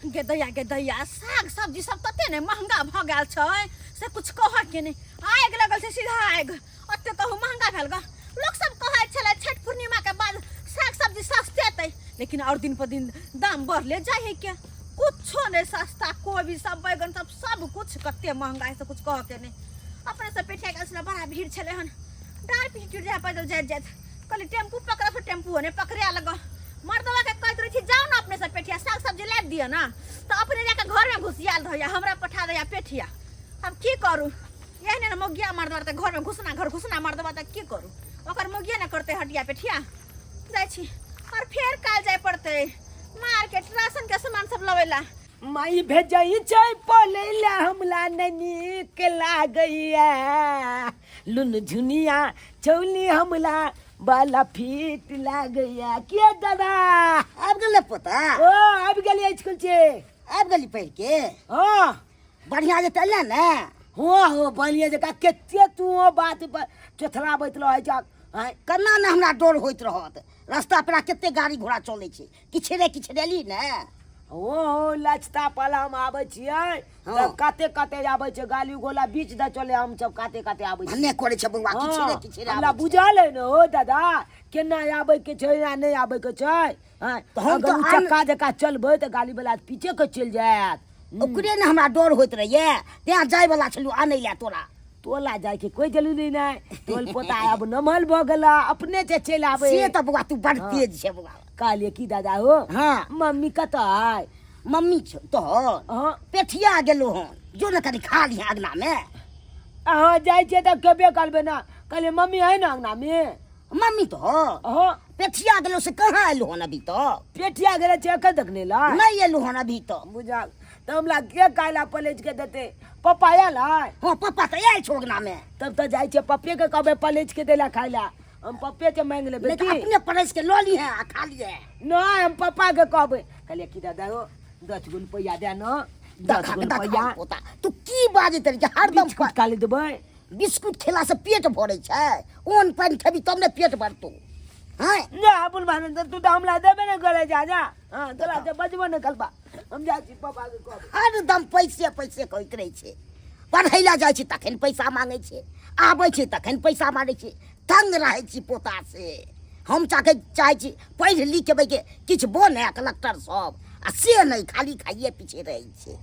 गे दैया, गे दैया, साग सब्जी सब तते ने महंगा भऽ गेल छै से कुछ कहऽ के नहि। आगि लगल छै सीधा आगि, ओते कहू महंगा भेल ग। लोक सब कहै छलै छठि पूर्णिमा के बाद साग सब्जी सस्तेतै, लेकिन और दिन पर दिन दाम बढ़ले जाइ है के। कुछो नहि सस्ता, कोबी सब, बैगन सब, सब कुछ कते महंगा है से कुछ कहऽ के नहि। अपने सब पेठिया गेल छलै, बड़ा भीड़ छलै हन, डाँड़ पीठ टूटि जाइ पैदल जाइत जाइत। कहली टेम्पू पकड़, से टेम्पू ने पकड़े लग। मर्दवा के कहैत रहै छी जाउ ने अपने सब पेठिया साग सब्जी लाबि दिअ ने, तऽ अपने जाके घरमे घुसियाल रहैया, हमरा पठा दैया पेठिया। आब की करू, एहने ने मौगिया मर्दवा तऽ घरमे घुसना घर घुसना मर्दवा, तऽ की करू, ओकर मौगिया ने करतै हटिया पेठिया। जाइ छी और फेर काल्हि जाय पड़तै मार्केट राशन के सामान सब लबै ला। माई भेजै छै पलै ला हमरा नै नीक लागैया, लुन झुनिया चौली हमरा बाला फीट लागैया। के दादा आबि गेलै पोता? ओ आबि गेलियै स्कूल से। आबि गेली पढ़ि के? हँ। बढ़िया जे चलले ने? हँ हो, बढ़िया जकाँ। कते तू ओ बात पर चोथराबैत रहै छ आँय? केना ने हमरा डर होइत रहत, रस्ता पेरा कते गाड़ी घोड़ा चलै छै, किछु रे किछु रेली ने। ओ लचता पाला हम आबै छियै। हँ। तऽ काते काते आबै छै, गाली गोला बीच दऽ चले, हम सब काते काते आबै छियै। भने करै छै बौआ, किछु रे हँ, किछु रे हमरा आबै छै। बुझल है ने हो दादा, केना आबै के छै आ नहि आबै के छै। हँ, तऽ हम अगर तऽ ओ चक्का जकाँ चलबै तऽ गाली वाला पीछे के चलि जायत। ओकरे ने हमरा डर होइत रहैये, तें जाय वाला छलू आनै लए तोरा। टोला जायके कोई जरूरी नहि, टोल पोता आब नमहल भऽ गेला, अपने से चलि आबै। से तऽ बौआ तू बड़ हँ। तेज छै बौआ। कहलियै की दादा हो? हँ। मम्मी कतऽ आय? मम्मी छौ तोहर? हँ। पेठिया गेलो हन, जो ने कनि खा लिहे अङ्गना मे। अहाँ जाइ छियै तऽ केबे करबै ने। कहलियै मम्मी है ने अङ्गना मे? मम्मी तोहर? हँ। पेठिया गेलो से कहाँ एलो हन अभी तक? पेठिया गेलै छै एखन तक नहि एलै? नहि एलो हन अभी तक। बुझल तऽ हमरा के काल्हि पलेज के देतै? पप्पा आयल है? हँ, पप्पा तऽ आयल छौ अङ्गना मे। तब तऽ जाइ छियै पप्पे के कहबै पलेज के दै लए खाय लए, हम पप्पे के मांगि लेबै। नहि तऽ की अपने परसि के लऽ लिहे आ खा लिहे। नहि, हम पप्पा के कहबै। कहलियै की दादा हो, 10 गो रुपैआ दे ने, 10 देखा गो देखा रुपैआ। पोता, तू की बाजैत रही हरदम? बिस्कुट खाली देबै। बिस्कुट खेला से पेट भरै छै? ओन पानि खेबी तब ने पेट भरतौ। हैं ना अबुल भान, तू तऽ हमरा देबे ने करे, जा जा। हाँ, तोरा से बजबो ने करबा, हम जाइ छी पप्पा के कहबै। हरदम पैसे पैसे कहैत रहै छै। पढ़ै लए जाइ छै तखन पैसा मांगै छै, आबै छै तखन पैसा मांगै छै। तंग रहै छी पोता से हम। चाहे चाहै छी पढ़ि लिख के के किछु बने कलेक्टर सब, आ से नहि, खाली खाइए पीछे रहै छै।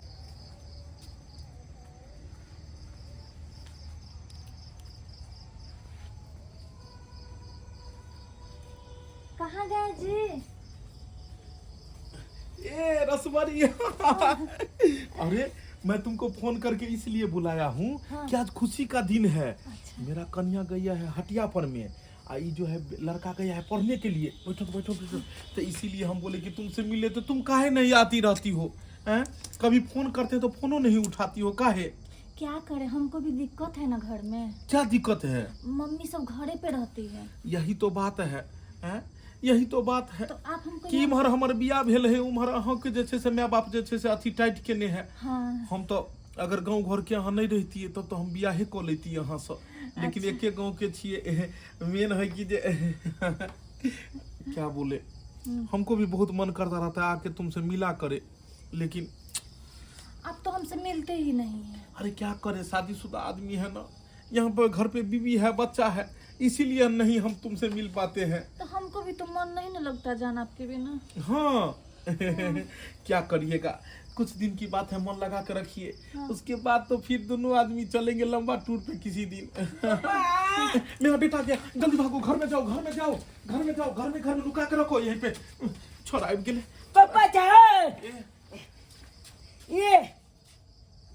कहाँ गए जी? ए रसमरी, अरे मैं तुमको फोन करके इसलिए बुलाया हूँ। हाँ। कि आज खुशी का दिन है। अच्छा। मेरा कन्या गया है हटिया पर में, आ ये जो है लड़का गया है पढ़ने के लिए। बैठो तो, बैठो बैठो। तो इसीलिए हम बोले कि तुमसे मिले। तो तुम काहे नहीं आती रहती हो हैं? कभी फोन करते तो फोनो नहीं उठाती हो, काहे? क्या करें, हमको भी दिक्कत है ना घर में। क्या दिक्कत है? मम्मी सब घरे पे रहती है। यही तो बात है, हैं? यही तो बात है। तो आप हमको कि इम्हर हमर बियाह भेल है, उम्हर अहाँके जे छै से माय बाप जे छै से अथी टाइट केने है। हाँ। हम तो अगर गांव घर के अहाँ नहीं रहतियै तब तो हम बियाहे कऽ लैतियै अहाँ से, लेकिन अच्छा। एके गांव के छियै। मेन है कि जे क्या बोले, हमको भी बहुत मन करता रहता है आके तुमसे मिला करे, लेकिन आप तो हमसे मिलते ही नहीं है। अरे क्या करे, शादीशुदा आदमी है ना, यहाँ पर घर पे बीवी है, बच्चा है, इसीलिए नहीं हम तुमसे मिल पाते हैं। तो हमको भी तो मन नहीं ना लगता जाना आपके बिना। हाँ, क्या करिएगा, कुछ दिन की बात है, मन लगा के रखिए। हाँ। उसके बाद तो फिर दोनों आदमी चलेंगे लंबा टूर पे किसी दिन। मेरा बेटा गया, जल्दी भागो, घर में जाओ, घर में जाओ, घर में जाओ, घर में, घर में लुका के रखो यहीं पे। छोड़ा आबि गेलै। पप्पा चाहे ए, ये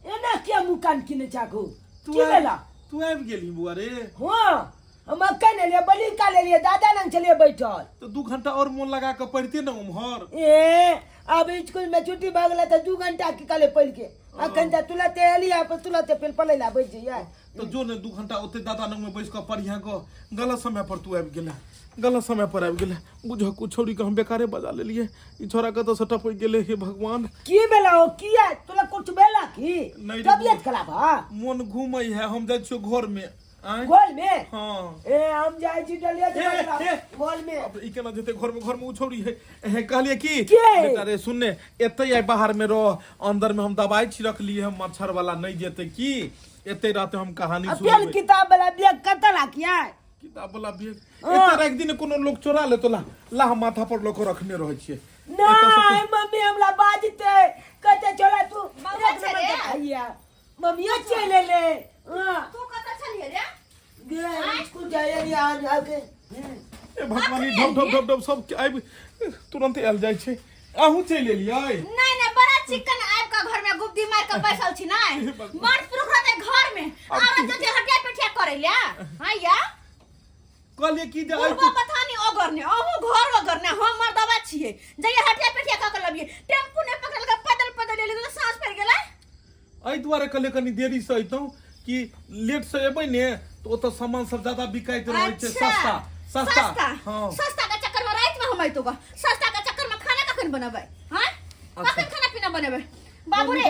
एना किया मुँह कान किने चाकू? तू की भेला? तू आबि गेली बुआ रे? हाँ, हम अक्का ने लिए बलि का ले लिए, दादा लंग चलिए बैठल। तो 2 घंटा और मोन लगा के पढ़ते ना उम्हर। ए अब स्कूल में छुट्टी भऽ गेलै तऽ 2 घंटा की कहले पढ़ि के, अखन तऽ तुरते एली आ तुरते फेर पढ़ै लए बैठ जइयै। तो जो ने 2 घंटा ओते दादा लग में बैस के पढ़िया गो। गलत समय पर तू आबि गेला, गलत समय पर आबि गेला। बुझ कुछ छौड़ी के हम बेकारे बजा लेलिए, ई छोरा कतऽ से टपकि गेलै, हे भगवान। की भेला हो? किया तोरा कुछ भेला की? नहि रे तबियत बौआ। खराब है? मोन घूमै है, हम जाइ छियौ घर में। आँय? गोल में हाँ ए हम जाइ छी डलिया ए, ए। गोल में अब ई केना जेतै घर में, घर में उ छौड़ी है। हे कहलिए की के? बेटा रे सुन ने, एतै आइ बाहर में रह, अंदर में हम दवाई छिड़कलिए हम, मच्छर वाला नहीं जेतै की, एतै रहते हम कहानी आ फेर सुनबै। किताब वाला बैग कतऽ राखियै? किताब वाला बैग एतै राखि दिन, कोनो लोग चोरा लेतो। ला ला, हम माथा पर लऽ कऽ रखने रहै छियै। एतऽ सँ नहीं मम्मी हमरा बाजते कहते चला तू मम्मी एक नंबर चले। के खाइया मम्मियो चले ले। हाँ तू कतऽ छलियै रे? गे स्कूल जाए रे आज आके। ए भगवानी, ढप ढप ढप ढप सब के आबि तुरंत आयल जाइ छै। अहूँ चलि एलियै? नहीं नहीं, बड़ा चिकन आबि कऽ घर में गुब्दी मार कऽ बैसल छी। नहीं मर्द पुरुष रहते घर में, औरत जो छै हटिया पेटिया करै ले। हां या कहलियै कि जे पूर्व पथानी ओगरने अहूँ घर ओगरने, हम मर्दबा छियै, जइए हटिया पेटिया कऽ के लबियै। टेम्पू नहि पकड़ल, पैदल पैदल एलियै तऽ साँझ पड़ि गेलै। एहि दुआरे कहलियै कनि देरी से अयतहुँ कि लेट से एबै ने तऽ ओतऽ सामान सब ज्यादा बिकाइत रहै छै। अच्छा। सस्ता सस्ता। सस्ता। हाँ। सस्ता के चक्कर में रात में हम अयतौ ग, सस्ता के चक्कर में खाना कखन बनेबै? हाँ, कखन खाना पीना बनेबै बाबू रे?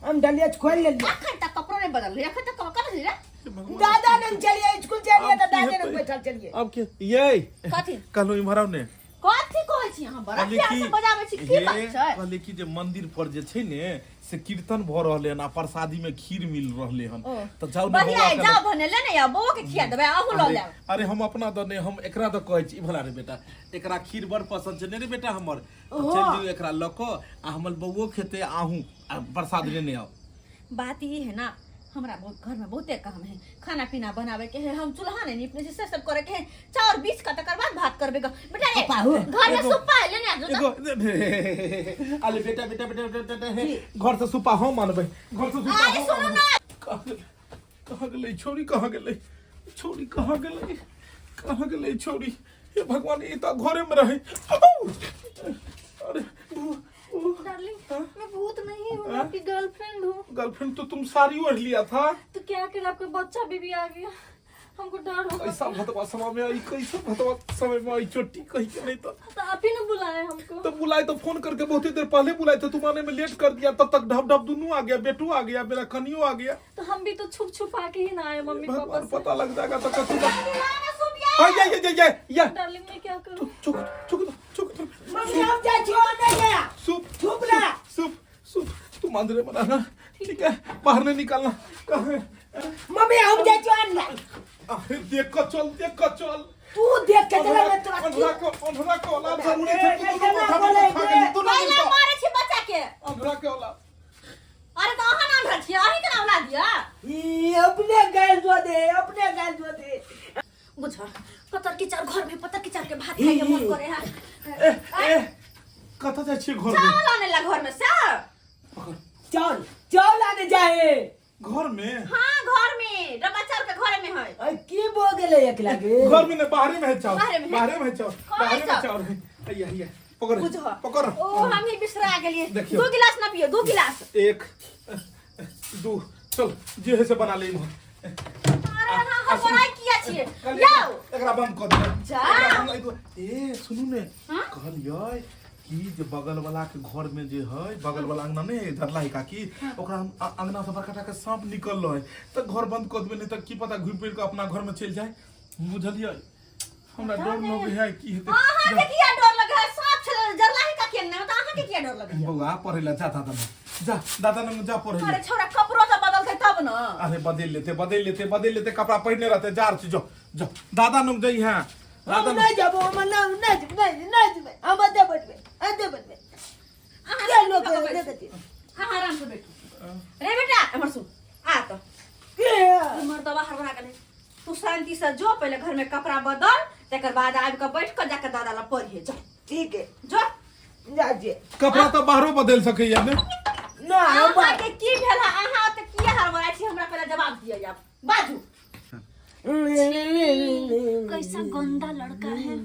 हम डलिया खोल लेलियै। अखन तक कपड़ो नहीं बदललै, अखन तक कपड़ा रे। दादा नंग चलिए स्कूल चलिए तऽ आब की दादे नंग हेतै? बैठल चलिए। अब के ये कथी? कहलहुँ इम्हर आउ ने। कथी कहै छी अहाँ? बड़ा कहलियै प्यार कि से बजाबै छी, की हे, बात छै? कहलियै कि जे मंदिर पर जे छै ने से कीर्तन भऽ रहलै हन आ प्रसादी में खीर मिल रहलै हन, ओ। तऽ जाउ ने बढ़िया बौआ है, के जाओ भने ले ने, आ बौओ के खिया देबै, अहूँ लऽ अरे, लेब। अरे हम अपना दऽ नहि, हम एकरा दऽ कहै छी। भला रे बेटा, एकरा खीर बड़ पसंद छै ने रे बेटा हमर? तऽ चलि जइयौ एकरा लऽ कऽ आ हमर बौओ खेतै, अहूँ आ प्रसाद लेने आउ। बात ई है ना, हमरा बहुत घर में बहुते काम है, खाना पीना बनावे के है, हम चूल्हा नहीं नीपने छी, से सब करे के है, चाउर बीछ के तकर बाद भात करबे ग। बेटा रे, पापा हो। घर में एगो- सुप्पा है, लेने आ जो। एगो अरे बेटा बेटा बेटा बेटा बेटा हे, घर से सुपा हम आनबै, घर से सुपा अरे हम सुनू आनबै। ना। कहाँ गेलै, कहाँ गेलै छौड़ी, कहाँ गेलै छौड़ी, कहाँ गेलै, कहाँ गेलै छौड़ी? हे भगवान, ई तऽ घरे में रहै। अरे डार्लिंग, मैं भूत नहीं हूँ, मैं आपकी गर्लफ्रेंड हूँ। गर्लफ्रेंड तो तुम साड़ी ओढ़ लिया था। तो क्या करें, आपका बच्चा भी आ गया, हमको डर हो। कैसा भतवा समय में आई, कैसा भतवा समय में आई चोटी कहीं के नहीं तो। तो आप ही ना बुलाए हमको। तो बुलाए तो फोन करके बहुत ही देर पहले बुलाए थे, तुम आने में लेट कर दिया, तब तक ढप ढप दोनों आ गया, बेटू आ गया, मेरा कनियो आ गया। तो हम भी तो छुप छुपा के ही ना आए मम्मी पापा भगवान से। पता लग जाएगा तो कतू ना सुपिया। हाँ, या या या या या। डार्लिंग, मैं क्या करूँ? चुप चुप चुप चुप। मम्मी, हम जाइ छी, हम नहीं गया। सुप। चुप ना। सुप सुप, तुम अंदर बनाना, ठीक है? बाहर नहीं निकालना। कहाँ है? मम्मी, हम जाइ छी आन ला। अरे देख कर चल, देख कर चल। तू देख के चला ना तोरा। अंधरा को, अंधरा को औलाद जरूरी ए, छै, तू ए, दुनू माथा बोले, में खा गेली, दुनू पहिले मिलके। मारै छी बच्चा के। अंधरा के औलाद। अरे तो अहाँ नाम रखिए, अहीं के नाम ला दिया। ई अपने गाल दो दे, अपने गाल दो दे। बुझ पतर की चार घर में पतर की चार के भात खाए के मन करे है। ए ए, कतऽ जाइ छियै घर में? चावल आने ला घर में से। चल चल आने जाए। घर में? हाँ, घर में, डब्बा चावल के घर में है। अरे की बो गेलै एकला के? घर में नहीं, बाहरे में है चावल। बाहरे में है। बाहरे में है चावल। कहाँ बाहरे में है चावल है। हैया हैया, पकड़। बुझ पकड़। ओ हम ही बिसरा गेलिए। देखियौ। दू गिलास ना पियो, दू गिलास। एक दू, चल जे है से बना ले इम्हर। अरे हाँ, हम बनाई किया छिए? कहलियै, जाओ। एकरा बंद कऽ दिअ। जा। एकरा बंद ए सुनू ने। हाँ? कहलियै कि जे बगल वाला के घर में जे है, बगल वाला अंगना ने धरला है काकी, ओकरा हम अंगना से बड़का टा के सांप निकल रहे, तऽ घर बंद कऽ देबै, नहीं तऽ की पता घुमि फिर कऽ अपना घर में चलि जाय। बुझलियै? हमरा डर लगे है, की हेतै? हाँ हाँ, के किया डर लगे है? सांप छले जरलाही का किया नहीं तऽ अहाँ के किया डर लगे है? बौआ, पढ़ै लए जा, दादा लग जा, दादा लग जा पढ़ै अरे लए। छोरा, कपड़ो तऽ बदलतै तब न। अरे बदल लेते, बदल लेते, बदल लेते, कपड़ा पहिरने रहते जार छै। जो जो दादा लग जइहे। हम दादा लग नहीं जाबो, हम ना नहीं जेबै, नहीं नहीं जेबै, हम अदे बैठबै, अदे बैठबै। अहाँ के लोग आराम से देखै बैठू। छी? अहाँ आराम से बैठू रे बेटा, एम्हर सुन आ तऽ। के? मर्दवा हड़बड़ा गेलै। तू शांति से जो, पहले घर में कपड़ा बदल, तकर बाद आबि कऽ बैठ कऽ जाके दादा लग पढ़िए जो। ठीक है। जो। जा जे। कपड़ा तऽ बाहरो बदलि सकैया ने? ना हम अहाँके की भेल है? अहाँ ओते किया हड़बड़ाइ छी? हमरा पहले जवाब दिअ, आब बाजू। कैसा गंदा लड़का है।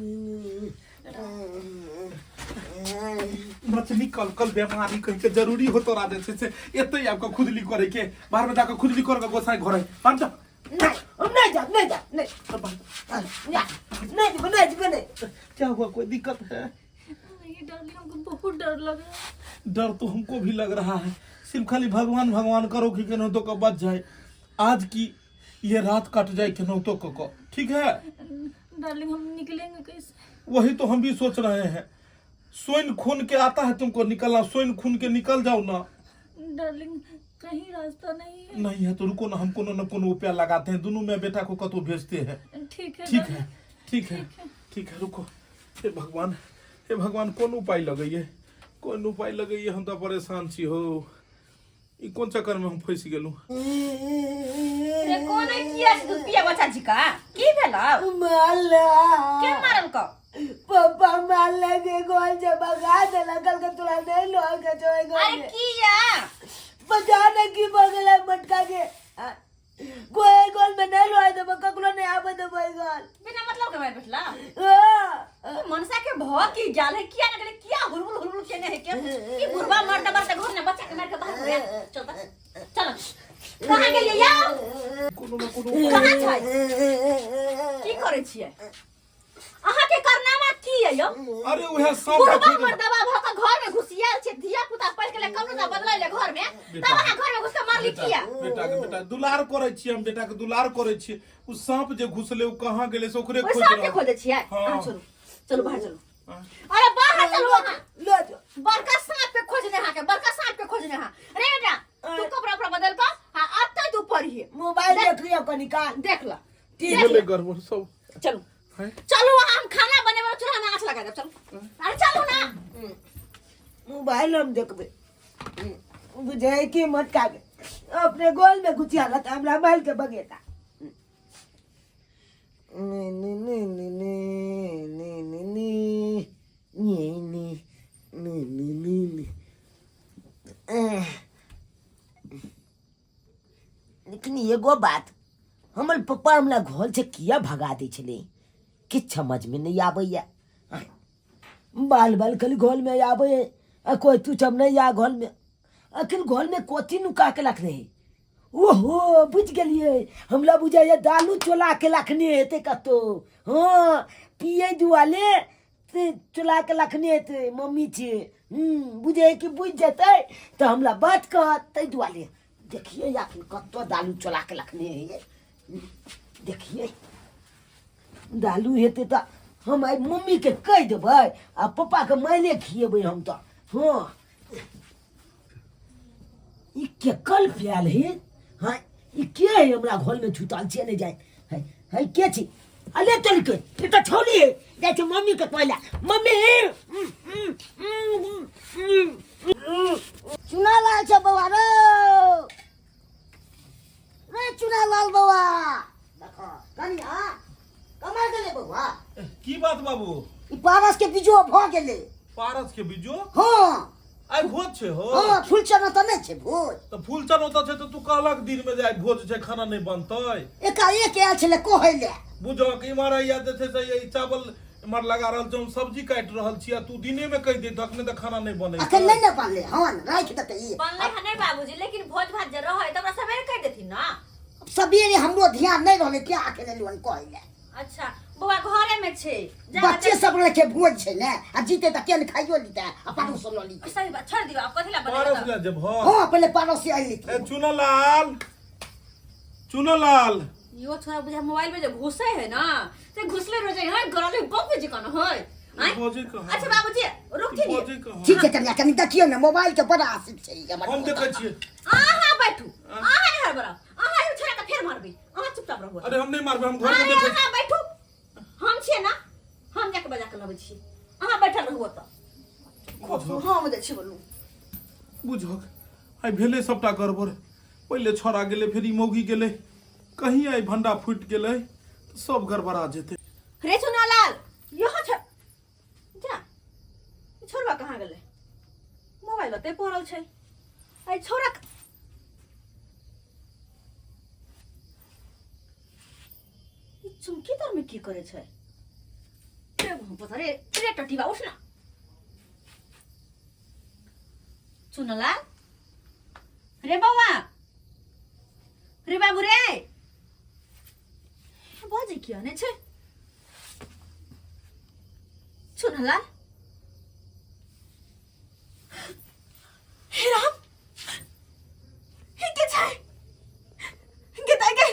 नचनी कल कल बेमारी कहीं के जरूरी हो तोरा जे छै से एतै आबि कऽ खुजली करे के, बाहर में जाके खुजली कर के गोसाई घर है, बाहर जा। नहीं, हम नहीं जाब, नहीं जाब, नहीं नहीं जेबै, नहीं जेबै, नहीं। क्या हुआ, कोई दिक्कत है? नहीं डार्लिंग, हमको बहुत डर लग रहा है। डर तो हमको भी लग रहा है, सिर्फ खाली भगवान भगवान करो कि केनाहितो कऽ बच जाए। आज की ये रात कट जाए केनाहितो कऽ कऽ, ठीक है? डार्लिंग, हम निकलेंगे कैसे? वही तो हम भी सोच रहे हैं। सोइन खून के आता है तुमको निकलना, सोइन खून के निकल जाओ ना। डार्लिंग, कहीं रास्ता नहीं है। नहीं है तो रुको ना, हम कोनो न कोनो उपाय लगाते हैं। दोनों में बेटा को कतो भेजते हैं। ठीक है। ठीक है, ठीक है, ठीक है, रुको। हे भगवान, हे भगवान, कोन उपाय लगैये, कोन उपाय लगैये? हम तो परेशान छी हो। ई कोन चक्कर में हम फंसि गेलहुँ? रे कोन है किया छै दूध पिया बच्चा जी का की भेलौ? मारला। के मारल को? पप्पा मारला के गोल से भगा देला, कल के तोरा नहीं लोल के जो है अरे किया? पता नहीं की बगल है मटका के। कोई गोल में नहीं लोए देबो, ककरो नहीं आबे देबो ई गोल। बिना मतलब के मार बैठला। हाँ। मनसा के भ की जाल है, किया न गेले, किया हुलबुल हुलबुल केने है के ई बुढ़वा मर्द मर्द घर ने बच्चा के मार के बाहर हो गया। चल त चल, कहाँ गेलियै यौ? कोनो न कोनो कहाँ छै? की करै छियै? अहाँ के कारनामा की है यौ? अरे उहे सांप बुढ़वा खोज- मर्दवा भ के घर में घुसियाल छै, धिया पुता पढ़ के ले कमरो दा बदलै ले घर में, तब अहाँ घर में घुस के मारली बेटा, किया? बेटा के बेटा दुलार करै छियै हम, बेटा के दुलार करै छियै। उ सांप जे घुसले उ कहाँ गेलै से ओकरे ओहि खोज सांप के रहल। खोजै छियै? हाँ। अहाँ चलू, चलू बाहर चलू। हाँ। अरे बाहर चलू अहाँ। लो जो। बड़का सांप के खोजने अहाँ के, बड़का सांप के खोजने अहाँ। अरे बेटा, तू कपड़ा उपड़ा बदल कऽ हाँ अतै तू पढ़िए। मोबाइल देख लियो कनी काल। देख ल। की भेलै गड़बड़ सब? चलू। हैं? चलू अहाँ, हम खाना बनेबै, चूल्हा में आँच लगा देब। चलू, अरे चलू ना। मोबाइल हम देखबै। बुझे कि मटका के अपने गोल में घुसिया लत हमरा माल के बगेता। ने ने ने ने ने ने ने ने ने ने ने ने ने ने। एह। लेकिन एगो बात, हमर पप्पा हमरा घर से किया भगा दै छलै, किछु समझमे नहि आबैए। बाल बाल खाली घरमे आबै आ कोइ तू सब नहि आ घरमे। अखन घरमे कथी नुका के रखने है? ओहो, बुझि गेलियै। हमरा बुझाइए दालू चोला के रखने हेतै कतहु। हँ, पियै दुआरे से चोला के रखने हेतै मम्मी छै। बुझै कि बुझि जेतै तऽ हमरा बात कहत, ताहि दुआरे देखियै आखिर कतऽ दालू चोला के रखने है। देखियै दालू हेतै तऽ हम आइ मम्मीके कहि देबै आ पप्पाके माइले खिएबै हम तऽ। हँ, ई केकर प्याल है? हाँ, ई के है हमरा घरमे छुतल छै? नहि जाय है, है के छी? अरे चल के ई तऽ छौली है। जाइ छै मम्मीके कहला, मम्मी। चुनालाल छै बौआ रो रे, चुनालाल बौआ, देखो कनिया कमा गेलै बौआ। की बात बाबू? ई पारस के बीजो भ गेलै। पारस के बीजो? हाँ। आइ भोज छै हो? हाँ, फूल चना तऽ नहि छै भोज। तऽ फूल चना तऽ छै, तऽ तू कहलक दिन में जे आइ भोज छै, खाना नहि बनतै। एकाएक आयल छलै कहै लए। बुझक इम्हर हैया जे छै से ई चावल इम्हर लगा रहल छी, हम सब्जी काटि रहल छी आ तू दिने में कहि दैत अखने तऽ खाना नहि बनै। अखन नहि ने बनलै हन, राखि देतै ई। बनलै हन नहि बाबूजी, लेकिन भोज भात जे रहै तऽ हमरा सवेरे कहि देथिन ना। सबेरे हमरो ध्यान नहि रहलै, क्या अखन एलहुँ हन कहै लए। अच्छा बौआ घरे में छै, जा बच्चे सब लए भोज छै ने, आ जीते तऽ केन खाइयो लीते आ पड़ोसो लऽ लीते। सही बात, छोड़ दियौ आब कथी लए बनेबै पारस तऽ? लए जेबह? हँ, पहिले पड़ोसी आनि लीते। ए चुनलाल, चुनलाल, यो छोरा बुझा मोबाइल में जे घुसे है ना, से घुसले रह जाए है, गरले बाबूजी कन है आँय? बजै कहाँ? अच्छा बाबूजी रुकथिन। बजै कहाँ? ठीक छै कनिया, कनि देखियौ ने, मोबाइल के बड़ा आशिक छै ई हमर। हम देखै छियै। अहाँ बैठू, अहाँ नहि हड़बड़ाउ। अहाँ जे छोरा के फेर मारबै, अहाँ चुपचाप रहू। अरे हम नहि मारबै, हम घर में अरे देखै। अहाँ बैठू, हम छियै ना, हम जाके बजा के लबै छी। अहाँ बैठल रहू ओतऽ, हम जाइ छी। बोलू बुझक आइ भेलै सबटा गड़बड़। पहिले छौड़ा गेलै, फेर ई मौगी गेलै, कहीं आइ भंडा फूटि गेलै तऽ सब गड़बड़ा जेतै। रे चुनालाल, यहाँ छ जा। ई छोड़वा कहाँ गेलै? मोबाइल ओतै पड़ल छै। आइ छोड़ा ई चुमकी तर में की करे छै? रे भोपत, रे रे टटीबा, उठ ना। चुनलाल रे बौआ रे, बाबू रे, बजै किया नहि छै चुनलाल? हे राम, हे के छै? गे दाइ गे,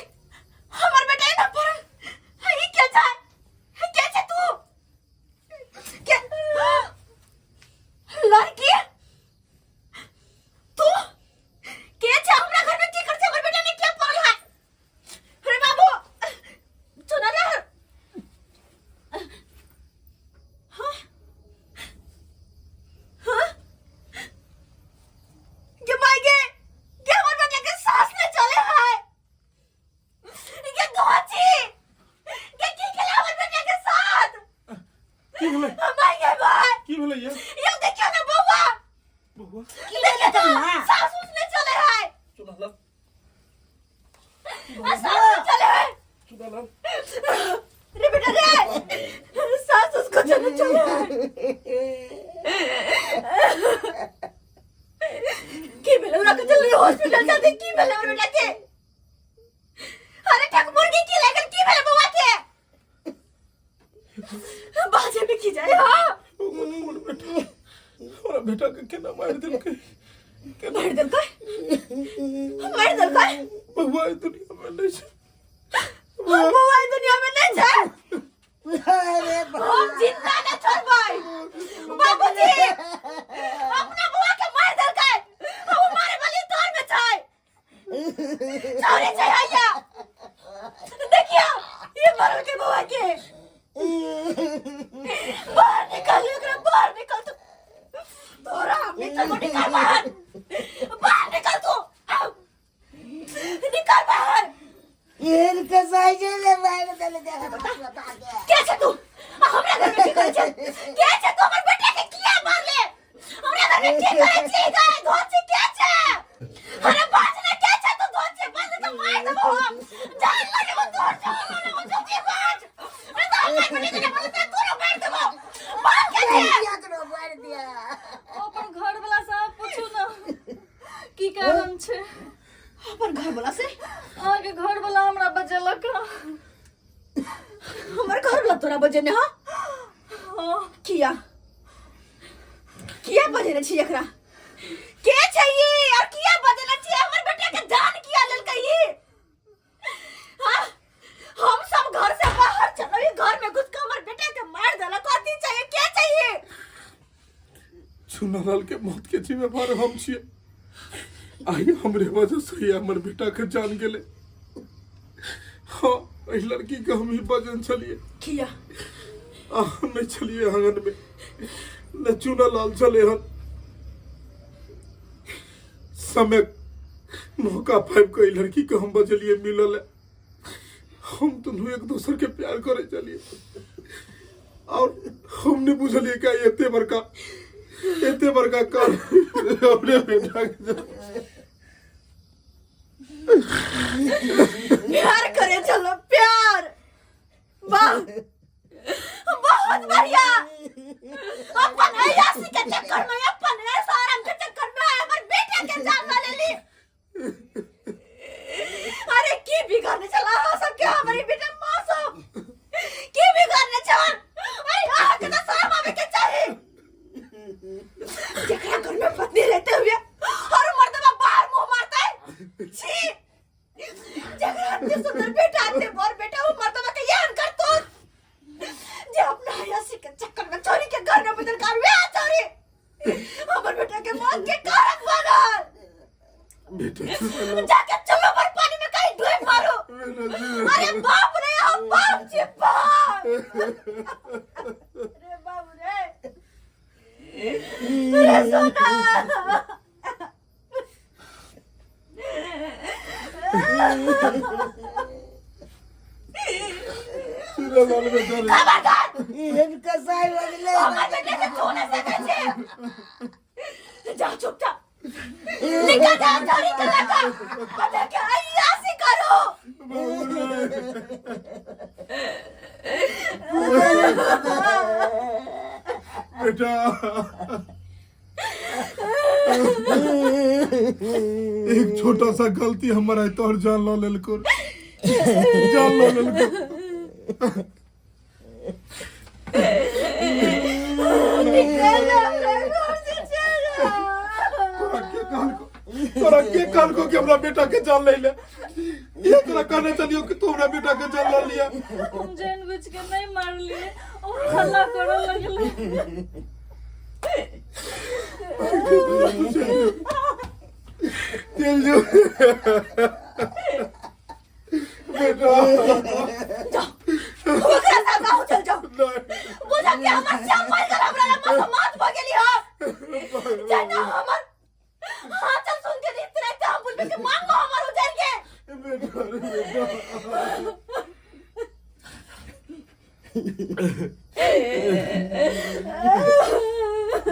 के ना सासुस नहीं चले है। चुनालाल। आ सासुस चले है। चुनालाल। रे बेटा रे, सासुस को चले चले है। की भेलै ओकरा के? जल्दी हॉस्पिटल चलते। की भेलै हमर बेटा के? अरे ठक मुर्गी की लागल? की भेलै बौआ के? बाजे में की जाए? हाँ, हमर बेटा, हमरा बेटा के केना मारि देलकै? केना मारि देलकै? मारि देलकै? बौआ एहि दुनिया में नहि छै। बौआ एहि दुनिया में नहीं छै? अरे। हम जिंदा न छोड़बै। बाबूजी, अपना बौआ के मारि देलकै। हम मारे वाली तोर में छै, छौरी छै। हैया देखियो, ये मरल के बौआ के बाहर निकाल। एकरा बाहर निकाल तू। तोरा हम निकल, निकाल बाहर, बाहर निकाल तू, निकाल बाहर। एहन कसाई छै जे मारि देले। के छै तू? आ हमरा घर में की करै छै? के छै तू? हमर बेटा के किया मारले? हमरा घर में की करै छी गाय धोची? के छै? अरे बाज ना, के छै तू? धोची बाज तो मार देबो हम। जान लगे वो तोर, जान लगे वो। जल्दी बाज, अरे तो हमर बेटा के बोले त तोरो मार देबो। बाज, के छै? मारि दिया। अपन घर वाला साहब पूछू ना, की कारण छै? अपन घर वाला से? अहाँके घर वाला हमरा बजेलक। हमर घर वाला तोरा बजेने? हाँ? हाँ। किया, किया बजेने छी एकरा? के छै ई और किया बजेने छी? हमर बेटा के जान किया लेलकै ई? हाँ? हम सब घर से बाहर चलो, ई घर में घुस के हमर बेटा के मार देलक। कथी चाहिए? के चाहिए? चुनालाल के मौत के जिम्मेवार हम छियै। आइ हमरे वजह से ही हमर बेटा के जान गेलै। हाँ, एहि लड़की के हम ही बजन छलियै। किया? आ हम नहि छलियै आंगन में, न चुनालाल छलै हन। समय मौका पाबि कऽ एहि लड़की के हम बजलियै मिलल। हम दुनू एक दोसर के प्यार करे चलिए और हम नहीं बुझलिए कि एते बड़का, एते बड़का कर अपने बेटा के। प्यार करे चलो प्यार। वाह, बहुत बढ़िया। अपन अय्याशी के चक्कर में, अपन ऐश आराम के चक्कर में हमर बेटा के जान ल लेली। अरे की बिगाड़ने चला हो सबके हमारी बेटा मौसम? की बिगाड़ने चल? अरे अहाँ के तो शर्म आवे के चाही, जेकरा घर में पत्नी रहते हुए हर मर्दबा बाहर मुंह मारता है। छी, जेकरा इतने सुंदर बेटा, इतने बड़ बेटा, वो मर्दबा के ये कर तो जे अपना हयासी के चक्कर में चोरी के घर में बदल कर वे चोरी हमर बेटा के मौत के कारण बनल। बेटा चुनालाल। जाके चलो पर पानी में कहीं डूब मारो। अरे बाप रे, हम बाप जी बाप। अरे बाप रे, अरे सोना। चुनालाल बेटा रे। खबरदार! एहन कसाई लगलै। हमर बेटा के छू नहीं सकै छै। जा, चुपचाप निकल जा। चोरी के लगा बता के अय्यासी करो। बेटा, एक छोटा सा गलती हमारा है तोहर जान लो लेलको, जान लो लेलको। निकल जा हमरा घर से, चल जा। तोरा के कहलको, तोरा के कहलको कि हमरा बेटा के जान ले ले? ये तोरा कहने चलियो कि तू हमरा बेटा के जान ले लिया? हम जान बुझ के नहीं मारलिए और हल्ला करऽ लगलै। चल जो बेटा। ओकरा साथ गाँव चल जाओ। नहीं। बुझल कि हमर श्याम मर गेल, हमरा लग मौत भऽ गेली हो। जेना हमर हाँ चल सुन के रीत रहते हम बोलबे कि मांगो हमर उजर के। बेटा रे बेटा।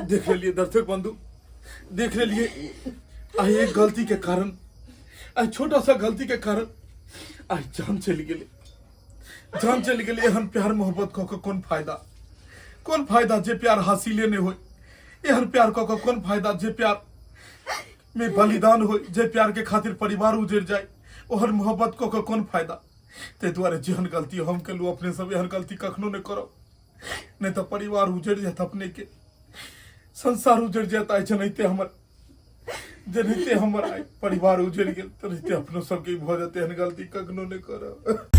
देख लेलिए दर्शक बंधु, देख लेलिए आइ एक गलती के कारण, आइ छोटा सा गलती के कारण आइ जान चलि गेलै, जान चलि गेलै। एहन प्यार मोहब्बत कऽ कऽ कोन फायदा, कोन फायदा जे प्यार हासिले नहि होय। एहन प्यार कऽ कऽ कोन फायदा जे प्यार में बलिदान होय, जे प्यार के खातिर परिवार उजड़ जाय, ओहन मोहब्बत कऽ कऽ कोन फायदा। ताहि दुआरे जेहन गलती हम केलहुँ, अपने सब एहन गलती कखनो नहि करब, नहि तऽ परिवार उजड़ जायत, अपने के संसार उजड़ जायत। आइ जेनाहिते हमर, जेनाहिते हमर आइ परिवार उजड़ गेल, तेनाहिते अपनो सबके भऽ जेतै। एहन गलती कखनो नहि करब।